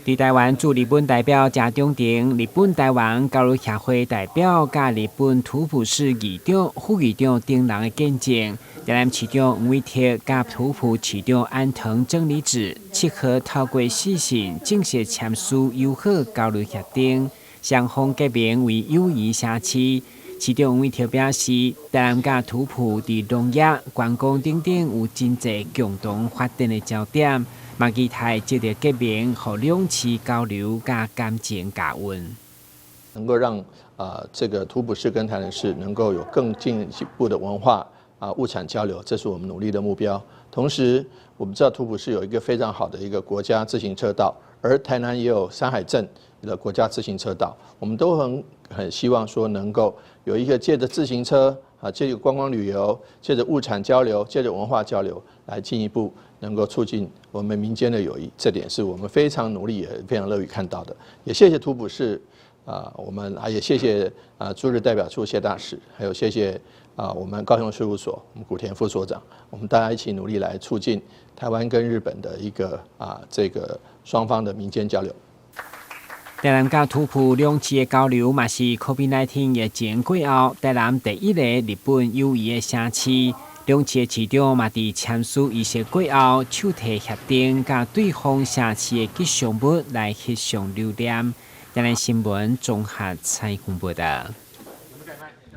佇臺灣駐日本代表謝長廷、日本臺灣交流協會代表、佮日本塗浦市議長、副議長等人的見證，臺南市長黃偉哲佮塗浦市長安藤真理子7號透過視訊正式簽署友好交流協定，雙方結盟為友誼城市。市長黃偉哲表示，臺南佮塗浦佇農業、觀光等等有真濟共同發展的焦點。嘛期待藉著結盟，予兩市交流佮感情加溫。能夠讓這個塗浦市跟台南市能夠有更進一步的文化物產交流，這是我們努力的目標。同時，我們知道塗浦市有一個非常好的一個國家自行車道，而台南也有山海鎮的國家自行車道，我們都很希望說能夠有一個借著自行車借著觀光旅遊，借著物產交流，借著文化交流，來進一步能夠促進我們民間的友誼，這點是我們非常努力也非常樂於看到的。也謝謝塗浦市我們也謝謝駐日代表處謝大使，還有謝謝我們高雄稅務所我們古田副所長，我們大家一起努力來促進台灣跟日本的一個這個雙方的民間交流。臺南佮塗浦兩市的交流，嘛是 COVID-19 疫情過後，臺南第一個日本友誼的城市。兩市的市長嘛，佇簽署儀式過後，手提協定佮對方城市的吉祥物來翕相留念。台南新聞綜合採訪報道。